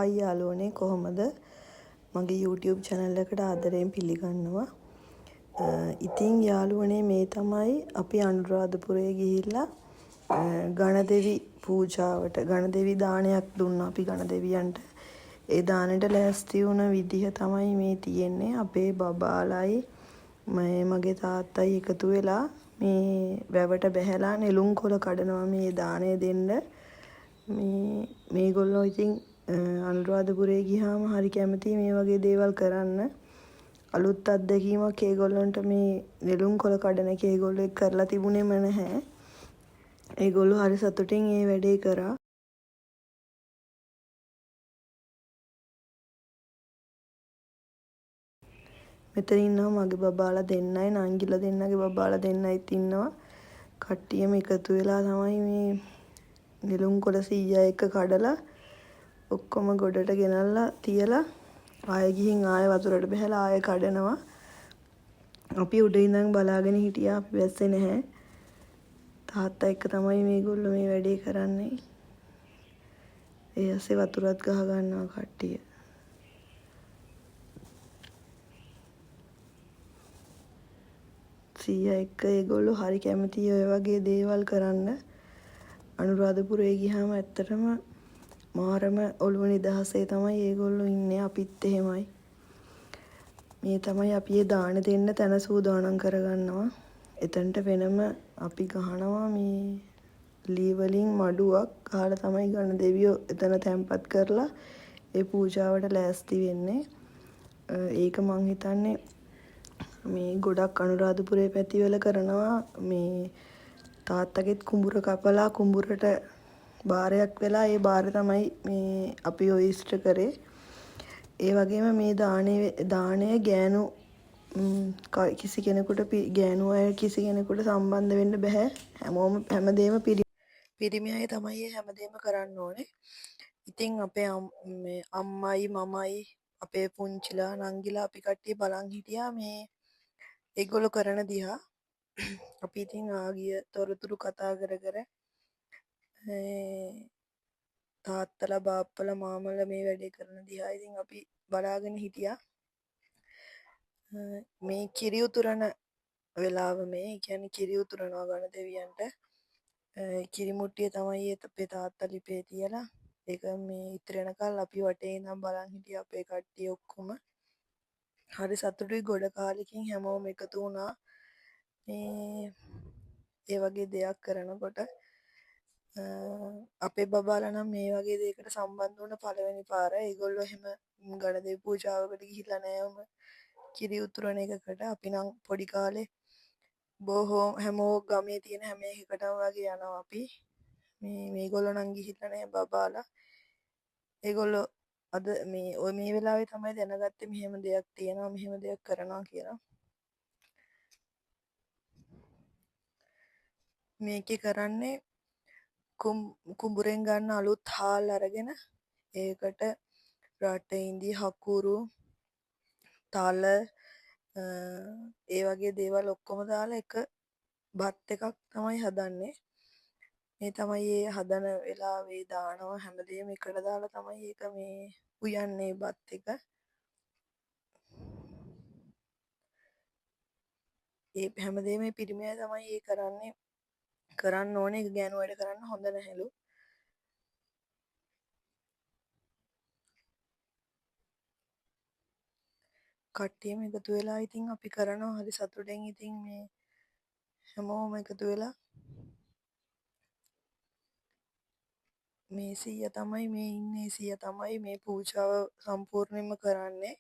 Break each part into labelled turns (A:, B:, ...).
A: Hi යාළුවනේ, කොහොමද? මගේ YouTube channel එකට ආදරයෙන් පිළිගන්නවා. ඉතින් යාළුවනේ, මේ තමයි අපි අනුරාධපුරේ ගිහිල්ලා ගණදෙවි පූජාවට ගණදෙවි දානයක් දුන්නා අපි ගණදෙවියන්ට. ඒ දානෙට ලෑස්ති වුණ විදිහ තමයි මේ තියෙන්නේ. අපේ බබාලයි මේ මගේ තාත්තයි එකතු වෙලා මේ වැවට බැහැලා නෙළුම් කොළ කඩනවා මේ දාණය දෙන්න. මේ මේගොල්ලෝ ඉතින් අනුරාධපුරේ ගියාම හරි කැමතියි මේ වගේ දේවල් කරන්න. අලුත් අත්දැකීමක් ඒගොල්ලන්ට මේ නෙළුම් කොළ කඩන එක ඒගොල්ලෝ කරලා තිබුණේම නැහැ. ඒගොල්ලෝ හරි සතුටින් ඒ වැඩේ කරා. මෙතන ඉන්නවා මගේ බබාලා දෙන්නයි, නංගිලා දෙන්නගේ බබාලා දෙන්නයිත් ඉන්නවා. කට්ටියම එකතු වෙලා තමයි මේ නෙළුම් කොළ සීයා එක්ක කඩලා ඔක්කොම ගොඩට ගෙනල්ලා තියලා ආයෙ ගිහින් ආයෙ වතුරට බහැලා ආයෙ කඩනවා. අපි උඩ ඉඳන් බලාගෙන හිටියා, අපි බැස්සේ නැහැ. තාත්තා එක්ක තමයි මේගොල්ලෝ මේ වැඩේ කරන්නේ. ඒ ඇස්සේ වතුරත් ගහ ගන්නවා කට්ටිය. සීයා එක්ක ඒගොල්ලෝ හරි කැමතියි ඔය වගේ දේවල් කරන්න. අනුරාධපුරේ ගියාම ඇත්තටම මාරම ඔළුව නිදහසේ තමයි ඒගොල්ලෝ ඉන්නේ, අපිත් එහෙමයි. මේ තමයි අපි ඒ දාන දෙන්න තැන සූදානම් කරගන්නවා. එතනට වෙනම අපි ගහනවා මේ ලී වලින් මඩුවක් ගහලා තමයි ගණ දෙවියෝ එතන තැන්පත් කරලා ඒ පූජාවට ලෑස්ති වෙන්නේ. ඒක මං හිතන්නේ මේ ගොඩක් අනුරාධපුරේ පැතිවල කරනවා. මේ තාත්තගෙත් කුඹුර කපලා කුඹුරට බාරයක් වෙලා ඒ බාරේ තමයි මේ අපි ඔය ඉෂ්ට කරේ. ඒ වගේම මේ දාණය ගෑනු කිසි කෙනෙකුට ගෑනු අය කිසි කෙනෙකුට සම්බන්ධ වෙන්න බැහැ. හැමෝම හැමදේම පිරිමි අය තමයි ඒ හැමදේම කරන්න ඕනේ. ඉතින් අපේ මේ අම්මයි මමයි අපේ පුංචිලා නංගිලා අපි කට්ටිය බලන් හිටියා මේ ඒගොල්ලෝ කරන දිහා. අපි ඉතින් ආගිය තොරතුරු කතා කර කර තාත්තලා බාප්පලා මාමලා මේ වැඩේ කරන දිහා ඉතින් අපි බලාගෙන හිටියා. මේ කිරි උතුරන වෙලාව මේ, ඒ කියන්නේ කිරි උතුරනවා ගණ දෙවියන්ට. කිරි මුට්ටිය තමයි අපේ තාත්තා ලිපේ තියලා ඒක මේ ඉතිරෙනකල් අපි වටේ ඉඳන් බලන් හිටියා අපේ කට්ටිය ඔක්කොම. හරි සතුටුයි, ගොඩ කාලෙකින් හැමෝම එකතු වුණා මේ ඒ වගේ දෙයක් කරනකොට. අපේ බබාලා නම් මේ වගේ දෙයකට සම්බන්ධ වුණ පළවෙනි පාර. ඒගොල්ලෝ එහෙම ගණදෙවි පූජාවකට ගිහිල්ලා නෑ ඔහම කිරි උතුරන එකකට. අපි නම් පොඩි කාලේ බොහෝ හැමෝ ගමේ තියෙන හැම එකකටම වගේ යනවා අපි. මේ මේගොල්ලෝ නම් ගිහිල්ලා නෑ බබාලා. ඒගොල්ලෝ අද මේ ඔය මේ වෙලාවේ තමයි දැනගත්තේ මෙහෙම දෙයක් තියෙනවා, මෙහෙම දෙයක් කරනවා කියලා. මේකේ කරන්නේ කුඹුරෙන් ගන්න අලුත් හාල් අරගෙන ඒකට රටඉඳි, හකුරු, තල ඒ වගේ දේවල් ඔක්කොම දාලා එක බත් එකක් තමයි හදන්නේ. මේ තමයි ඒ හදන වෙලාවේ දානවා හැමදේම එකට දාලා තමයි ඒක මේ උයන්නේ බත් එක. ඒ හැමදේම මේ පිරිමි අය තමයි ඒ කරන්නේ. කරන්න ඕනේ. ඒක ගෑනු අයට කරන්න හොඳ නැහැලු. කට්ටියම එකතු වෙලා ඉතින් අපි කරනවා හරි සතුටෙන්. ඉතින් මේ හැමෝම එකතු වෙලා මේ සීයා තමයි මේ ඉන්නේ. සීයා තමයි මේ පූජාව සම්පූර්ණයෙන්ම කරන්නේ.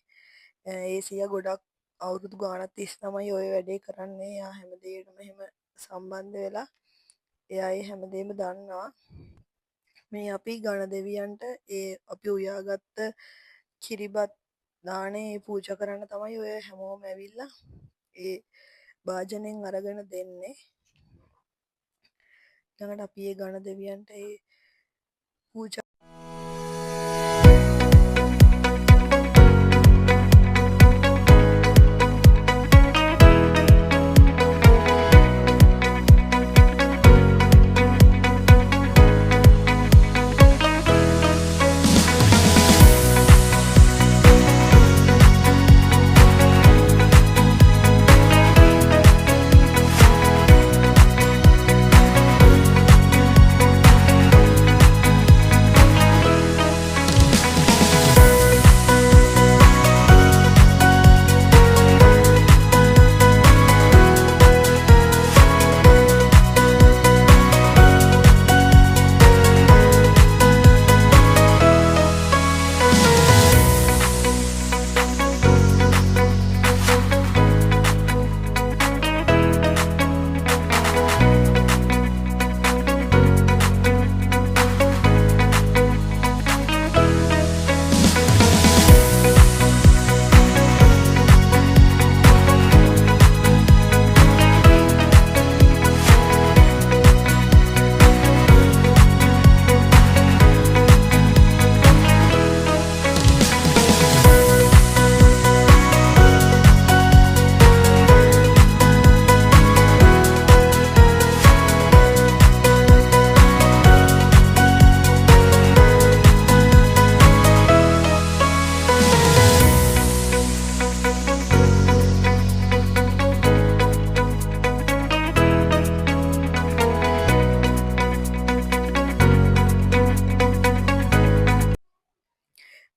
A: ඒ සීයා ගොඩක් අවුරුදු ගාණක් තිස්සේ තමයි ඔය වැඩේ කරන්නේ. එයා හැමදේටම එහෙම සම්බන්ධ වෙලා එයා ඒ හැමදේම දන්නවා. මේ අපි ගණ දෙවියන්ට ඒ අපි උයාගත්ත කිරිබත් දානේ පූජා කරන්න තමයි ඔය හැමෝම ඇවිල්ලා ඒ භාජනයෙන් අරගෙන දෙන්නේ. ඊළඟට අපි ඒ ගණ දෙවියන්ට ඒ පූජා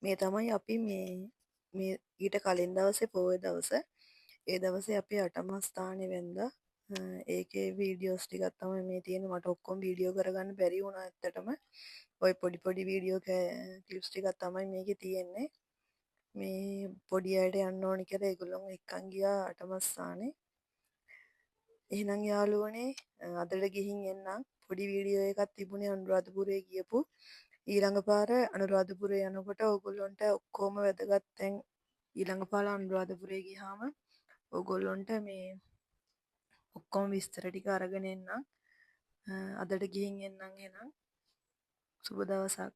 A: මේ තමයි අපි මේ මේ ඊට කලින් දවසේ පෝය දවස. ඒ දවසේ අපි අටමස්ථානේ වැන්දා. ඒකේ වීඩියෝස් ටිකක් තමයි මේ තියෙන්නේ. මට ඔක්කොම වීඩියෝ කරගන්න බැරි වුණා ඇත්තටම. ඔය පොඩි පොඩි වීඩියෝ ක්ලිප්ස් ටිකක් තමයි මේකේ තියෙන්නේ. මේ පොඩි අයට යන්න ඕනි කියලා ඒගොල්ලොන් එක්කන් ගියා අටමස්ථානේ. එහෙනම් යාළුවනේ, අදට ගිහින් එන්නම්. පොඩි වීඩියෝ එකක් තිබුණේ අනුරාධපුරේ ගියපු. ඊළඟ පාර අනුරාධපුරේ යනකොට ඕගොල්ලොන්ට ඔක්කොම වැදගත් තැන්, ඊළඟ පාර අනුරාධපුරේ ගියාම ඕගොල්ලොන්ට මේ ඔක්කොම විස්තර ටික අරගෙන එන්නම්. අදට ගිහින් එන්නම් එහෙනම්. සුබ දවසක්.